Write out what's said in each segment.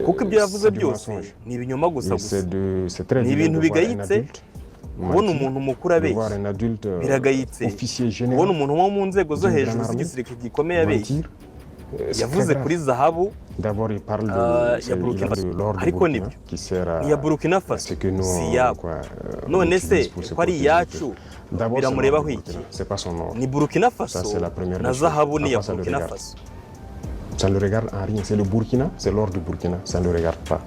Kuko ibyo yavuze byose ni ibinyoma gusa gusa, ni ibintu bigayitse. Kubona umuntu mukuru abeshya biragayitse. Kubona umuntu wo mu nzego zo hejuru z'igisirikare gikomeye abeshya. Yavuze kuri zahabu ya Burkina Faso, ariko nibyo, iya Burkina Faso si iyabo. None se ko ari iyacu, biramurebaho iki? Ni Burkina Faso, na zahabu ni iya Burkina Faso. Ça ne le regarde en rien. C'est le Burkina, c'est l'or du Burkina. Ça ne le regarde pas.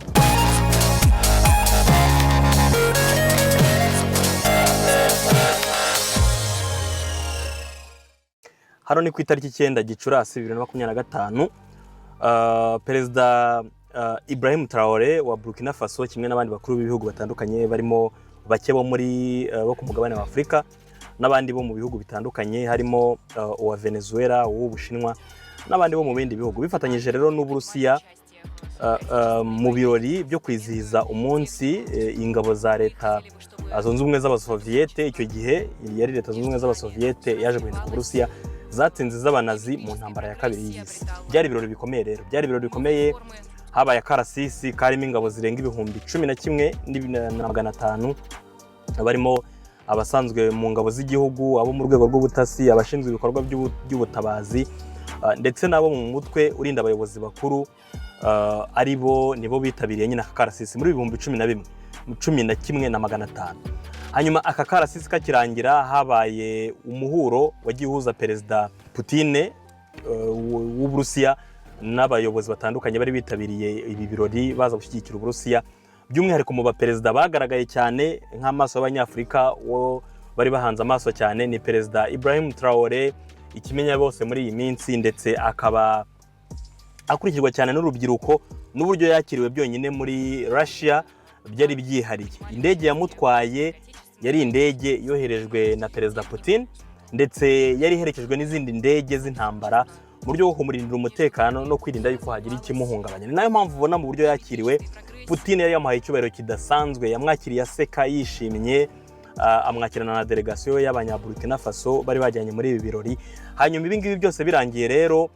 Hano ni ku itariki 9 Gicurasi 2025. Perezida Ibrahim Traore wa Burkina Faso kimwe n'abandi bakuru b'ibihugu batandukanye, barimo bake bo muri bo ku mugabane wa Afurika n'abandi bo mu bihugu bitandukanye, harimo uwa Venezuela, uw'Ubushinwa n'abandi bo mu bindi bihugu, bifatanyije rero n'Uburusiya mu birori byo kwizihiza umunsi ingabo za Leta Zunze Ubumwe z'Abasoviyete, icyo gihe yari Leta Zunze Ubumwe z'Abasoviyete yaje guhinduka Uburusiya, zatsinze z'Abanazi mu ntambara ya kabiri y'isi. Byari ibirori bikomeye rero, byari ibirori bikomeye. Habaye akarasisi karimo ingabo zirenga 11,500, barimo abasanzwe mu ngabo z'igihugu, abo mu rwego rw'ubutasi, abashinzwe ibikorwa by'ubutabazi, ndetse n'abo mu mutwe urinda abayobozi bakuru, ari bo nibo bitabiriye nyine aka karasisi muri 11,000, 11,500. Hanyuma aka karasisi kakirangira, habaye umuhuro wagiye uhuza Perezida Putine w'Uburusiya n'abayobozi batandukanye bari bitabiriye ibi birori baza gushyigikira Uburusiya. By'umwihariko mu baperezida bagaragaye cyane nk'amaso y'Abanyafurika, wo bari bahanze amaso cyane ni Perezida Ibrahim Traore, ikimenya bose muri iyi minsi, ndetse akaba akurikirwa cyane n'urubyiruko. N'uburyo yakiriwe byonyine muri Russia byari byihariye. Indege yamutwaye yari indege yoherejwe na Perezida Putin, ndetse yari iherekejwe n'izindi ndege z'intambara mu buryo bwo kumurindira umutekano no kwirinda yuko hagira ikimuhungabanya. Ni nayo mpamvu ubona mu buryo yakiriwe, Putin yari yamuhaye icyubahiro kidasanzwe. Yamwakiriye aseka, yishimye, amwakirana na delegasiyo y'Abanyaburkina Faso bari bajyanye muri ibi birori. Hanyuma ibi ngibi byose birangiye rero,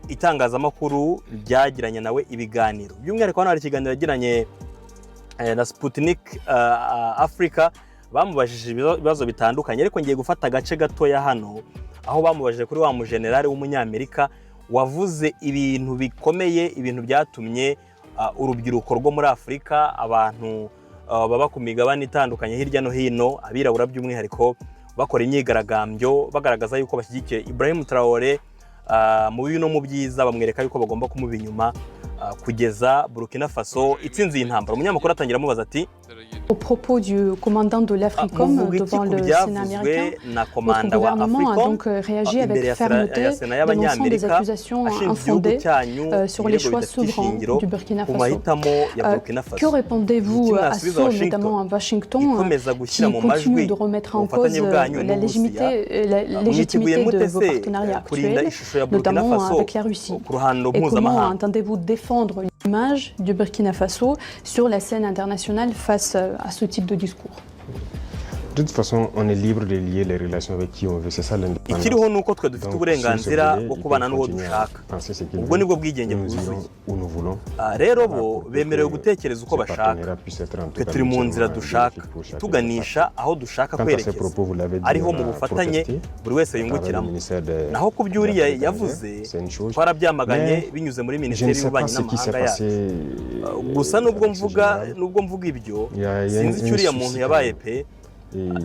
itangazamakuru ryagiranye nawe ibiganiro. By'umwihariko hano hari ikiganiro yagiranye na Sputnik Africa. Bamubajije ibibazo bitandukanye, ariko ngiye gufata agace gatoya hano aho bamubajije kuri wa mujenerali w'Umunyamerika wavuze ibintu bikomeye, ibintu byatumye urubyiruko rwo muri Afurika, abantu baba ku migabane itandukanye hirya no hino, abirabura by'umwihariko, bakora imyigaragambyo bagaragaza yuko bashyigikiye Ibrahim Traore mu bibi no mu byiza, bamwereka yuko bagomba kumuba inyuma kugeza Burkina Faso itsinze iyi ntambara. Umunyamakuru atangira amubaza ati: Au propos du commandant de l'Africom "Muvuga devant iki ku le Sénat byavuzwe américain? na Votre komanda wa gouvernement a Africom donc réagi imbere avec ya fermeté, ya Sena dénonçant des y'Abanyamerika, accusations ashinja igihugu infondées cyanyu sur les ibirego choix bidafite souverains ishingiro du Burkina ku Faso. mahitamo ya Burkina Que Faso? répondez-vous Iki à mwasubiza ceux, Washington notamment à Washington, ikomeza qui gushyira mu majwi continuent de remettre en cause ubufatanye bwanyu la n'Uburusiya? légitimité, la Mwiteguye légitimité mute de vos se partenariats kurinda actuels, ishusho ya Burkina notamment Faso avec la Russie? ku ruhando Et comment mpuzamahanga?" entendez-vous défendre l'image du Burkina Faso sur la scène internationale face à ce type de discours? De toute façon, on est libre de lier les relations avec qui on veut. C'est ça l'indépendance. "Ikiriho ni uko twe dufite uburenganzira bwo kubana n'uwo dushaka. Ubwo nibwo bwigenge bwuzuye. Rero bo bemerewe gutekereza uko bashaka. Twe turi mu nzira dushaka, tuganisha aho dushaka kwerekeza, ariho mu bufatanye buri wese yungukiramo. Naho ku byo uriya yavuze, twarabyamaganye binyuze muri Minisiteri y'Ububanyi n'Amahanga yacu. Gusa nubwo mvuga ibyo, sinzi icyo uriya muntu yabaye pe,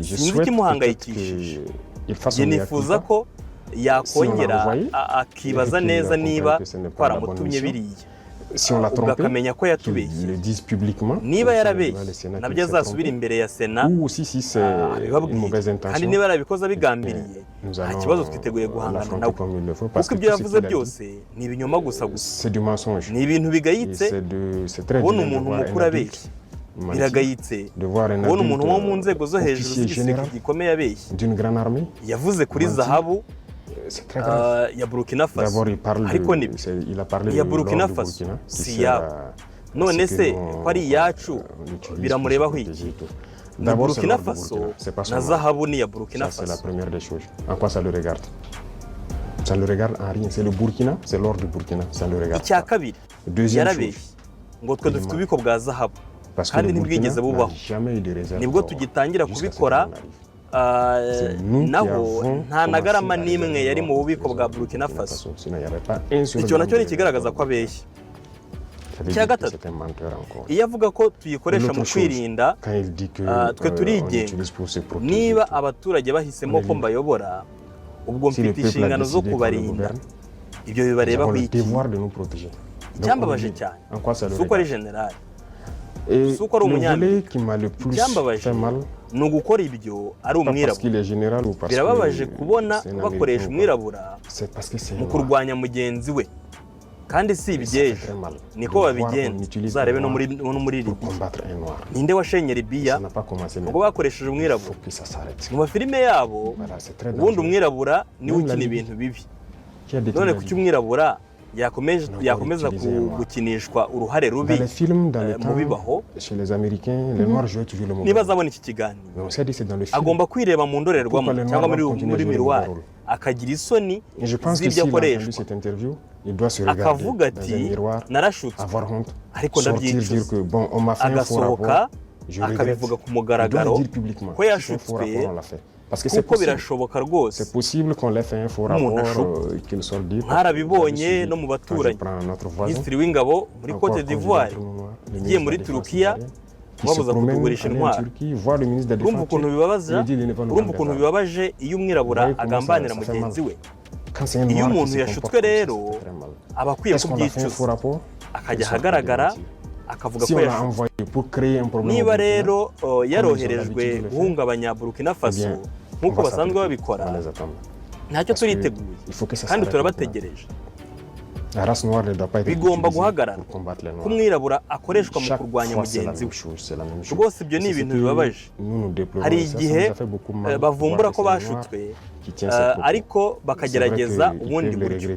sinzi ikimuhangayikishije. Njye nifuza ko yakongera akibaza neza niba twaramutumye biriya, ubwo akamenya ko yatubeshye. Niba yarabeshye, nabyo azasubira imbere ya Sena abibabwire. Kandi niba yarabikoze abigambiriye, nta kibazo, twiteguye guhangana nawe, kuko ibyo yavuze byose ni ibinyoma gusa gusa, ni ibintu bigayitse. Kubona umuntu mukuru abeshya biragayitse. Kubona umuntu wo mu nzego zo hejuru z'igisirikare gikomeye abeshya. Yavuze kuri zahabu ya Burkina Faso, ariko nibyo, iya Burkina Faso si iyabo. None se ko ari iyacu, biramurebaho iki? Ni Burkina Faso, na zahabu ni iya Burkina Ça, c'est la Faso." première des choses. En quoi ça le regarde? Ça ne le regarde en rien. C'est le Burkina, c'est l'or du Burkina. Ça ne le regarde Icya pas. kabiri, Deuxième yarabeshye. chose, Ngo twe dufite ububiko bwa zahabu, kandi ntibwigeze bubaho, nibwo tugitangira kubikora. Naho nta na garama n'imwe yari mu bubiko bwa Burkina Faso. Icyo nacyo ni ikigaragaza ko abeshya. Icya gatatu, iyo avuga ko tuyikoresha mu kwirinda, twe turigenga. Niba abaturage bahisemo ko mbayobora, ubwo mfite inshingano zo kubarinda. Ibyo bibarebaho iki? Icyambabaje cyane si uko ari generali, si uko ari umunyamerika. Icyambabaje ni ugukora ibyo ari umwirabura. Birababaje kubona bakoresha umwirabura mu kurwanya mugenzi we, kandi si iby'ejo, niko babigenza. Uzarebe no muri Libiya. Ninde washenye Libiya? Ubwo bakoresheje umwirabura mu mafilime yabo. Ubundi umwirabura niwe ukina ibintu bibi. None kuki umwirabura yakomeza gukinishwa uruhare rubi mu bibaho? Niba azabona iki kiganiro, agomba kwireba mu ndorerwamo cyangwa muri miroir, akagira isoni z'ibyo akoreshwa, akavuga ati: "Narashutswe, ariko ndabyicuza", agasohoka akabivuga ku mugaragaro ko yashutswe, kuko birashoboka rwose umuntu ashukwa. Mwarabibonye no mu baturanyi, Minisitiri w'ingabo muri Cote d'Ivoire yagiye muri Turukiya kubabuza kutugurisha intwaro. Urumva ukuntu bibabaza? Urumva ukuntu bibabaje iyo umwirabura agambanira mugenzi we? Iyo umuntu yashutswe rero, aba akwiye kubyicuza, akajya ahagaragara akavuga ko yashutswe. Niba rero yaroherejwe guhungabanya Burkina Faso nk'uko basanzwe babikora, ntacyo, turiteguye kandi turabategereje. Bigomba guhagarara ko umwirabura akoreshwa mu kurwanya mugenzi we. Rwose ibyo ni ibintu bibabaje. Hari igihe bavumbura ko bashutswe, ariko bakagerageza ubundi buryo.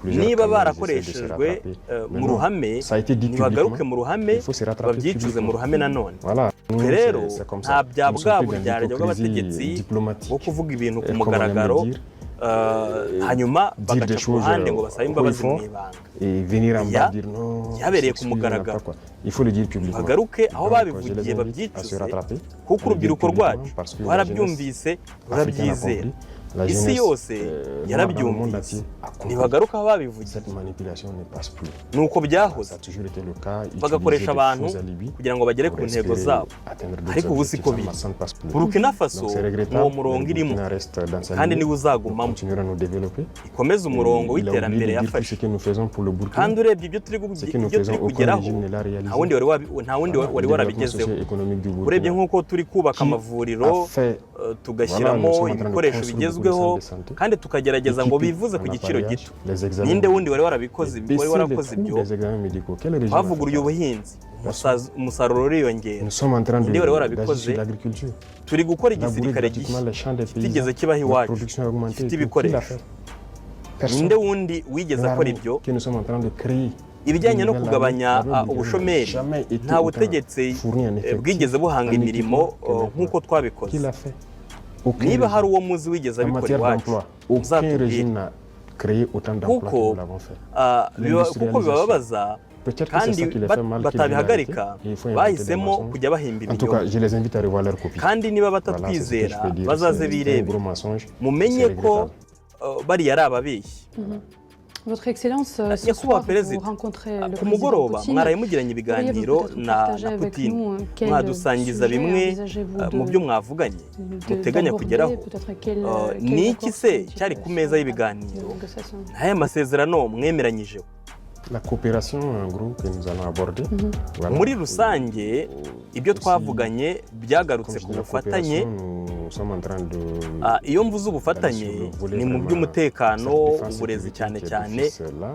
Niba barakoreshejwe mu ruhame, ntibagaruke mu ruhame, babyicuze mu ruhame nanone. Twe rero nta bya bwa buryarya bw'abategetsi bwo kuvuga ibintu ku mugaragaro, hanyuma bagaca ku ruhande ngo basabe imbabazi mu ibanga. Byabereye ku mugaragaro. Bagaruke aho babivugiye, babyicuze, kuko urubyiruko rwacu rwarabyumvise, rurabyizera, isi yose yarabyumvise. Ntibagaruka aho babivugiye. Ni uko byahoze, bagakoresha abantu kugira ngo bagere ku ntego zabo, ariko ubu siko biri. Burkina Faso ni uwo murongo irimo kandi niwe uzagumamo, ikomeze umurongo w'iterambere yafashe. Kandi urebye ibyo turi kugeraho, nta wundi wari warabigezeho. Urebye nk'uko turi kubaka amavuriro, tugashyiramo ibikoresho bigezweho, kandi tukagerageza ngo bivuze ku giciro gito, ninde wundi wari warabikoze, wari warakoze ibyo? Twavuguruye ubuhinzi, umusaruro uriyongera, ninde wari warabikoze? Turi gukora igisirikare gishya kitigeze kibaho iwacu, gifite ibikoresho, ninde wundi wigeze akora ibyo? Ibijyanye no kugabanya ubushomeri, nta butegetsi bwigeze buhanga imirimo nk'uko twabikoze. Niba hari uwo muzi wigeze abikora iwacu, muzatubwire, kuko bibabaza kandi batabihagarika. Bahisemo kujya bahimba ibinyoma, kandi niba batatwizera, bazaze birebe, mumenye ko bariya ari ababeshyi. Votre Excellence, ce Nyakubahwa soir, vous Perezida, rencontrez le ku président mugoroba Poutine. mwaraye mugiranye ibiganiro na Putin. Mwadusangiza bimwe mu byo mwavuganye, muteganya kugeraho? Ni iki se cyari ku meza y'ibiganiro? N'aya masezerano mwemeranyijeho? La coopération, en gros, que nous allons aborder. Voilà. Muri rusange, ibyo twavuganye byagarutse ku bufatanye. Iyo mvuze ubufatanye, ni mu by'umutekano, uburezi, cyane cyane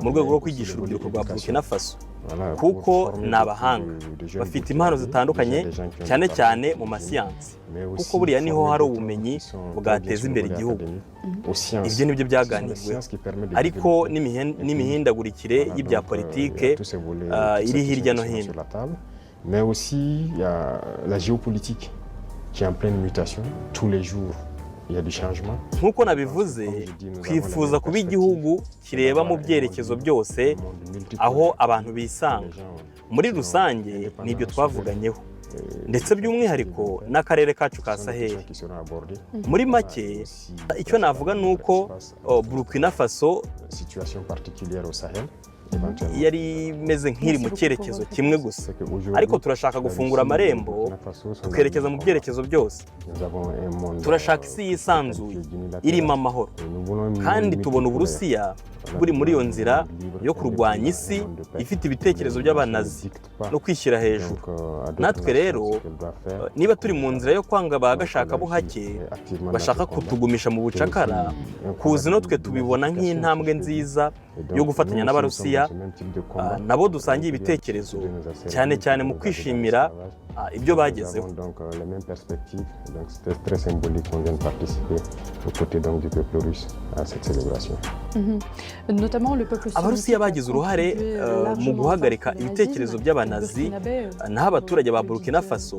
mu rwego rwo kwigisha urubyiruko rwa Burkina Faso, kuko ni abahanga, bafite impano zitandukanye, cyane cyane mu masiyansi, kuko buriya niho hari ubumenyi bwateza imbere igihugu. Ibyo nibyo byaganiriweho, ariko n'imihindagurikire y'ibya politike iri hirya no hino. Mais aussi, il y a la géopolitique qui est en pleine mutation. Tous les jours, il y a du changement. Nk'uko nabivuze, twifuza kuba igihugu kireba mu byerekezo byose, aho abantu bisanga. Muri rusange ni ibyo twavuganyeho, ndetse by'umwihariko n'akarere kacu ka Saheli. Muri make, icyo navuga ni uko Burkina Faso Situation particulière au Sahel, éventuellement. yari imeze nk'iri mu cyerekezo kimwe gusa, ariko turashaka gufungura amarembo tukerekeza mu byerekezo byose. Turashaka isi yisanzuye irimo amahoro, kandi tubona Uburusiya buri muri iyo nzira yo kurwanya isi ifite ibitekerezo by'abanazi no kwishyira hejuru. Natwe rero, niba turi mu nzira yo kwanga ba gashakabuhake bashaka kutugumisha mu bucakara, kuza ino twe tubibona nk'intambwe nziza yo gufatanya n'Abarusiya, nabo dusangiye ibitekerezo, cyane cyane mu kwishimira ibyo bagezeho. Donc les mêmes perspectives. Donc c'était très symbolique qu'on vienne participer aux côtés donc du peuple russe à cette célébration. Notamment le peuple Abarusiya bagize uruhare mu guhagarika ibitekerezo by'abanazi, naho abaturage ba Burkina Faso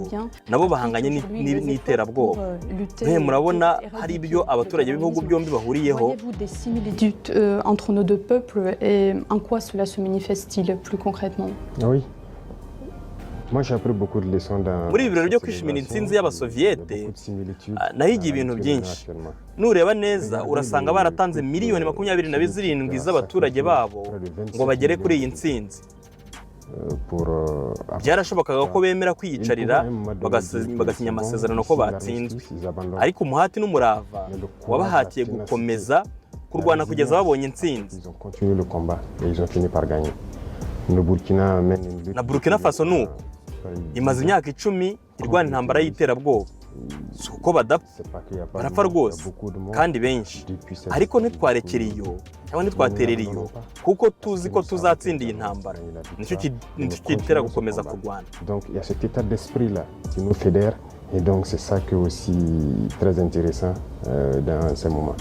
nabo bahanganye n'iterabwoba. Mwe murabona hari ibyo abaturage b'ibihugu byombi bahuriyeho. Voyez-vous des similitudes entre nos deux peuples et en quoi cela se manifeste-t-il plus concrètement? Oui. Moi, j'ai appris beaucoup de leçons dans Muri ibi birori byo kwishimira intsinzi y'Abasoviyete, nahigiye ibintu byinshi. Nureba neza urasanga baratanze miliyoni 27 z'abaturage babo ngo bagere kuri iyi ntsinzi. Byarashobokaga ko bemera kwiyicarira bagasinya amasezerano ko batsinzwe, ariko umuhati n'umurava wabahatiye gukomeza kurwana kugeza babonye intsinzi. Ils ont continué le combat et ils ont fini par gagner. Le Burkina mène une lutte. Na Burkina Faso ni uko, imaze imyaka 10 irwana intambara y'iterabwoba. Si uko badapfa, barapfa rwose kandi benshi, ariko ntitwarekera iyo cyangwa ntitwaterera iyo, kuko tuzi ko tuzatsinda iyi ntambara. Nicyo kidutera gukomeza kurwana. Donc il y a cet état d'esprit-là qui nous fédère et donc c'est ça qui est aussi très intéressant dans ces moments.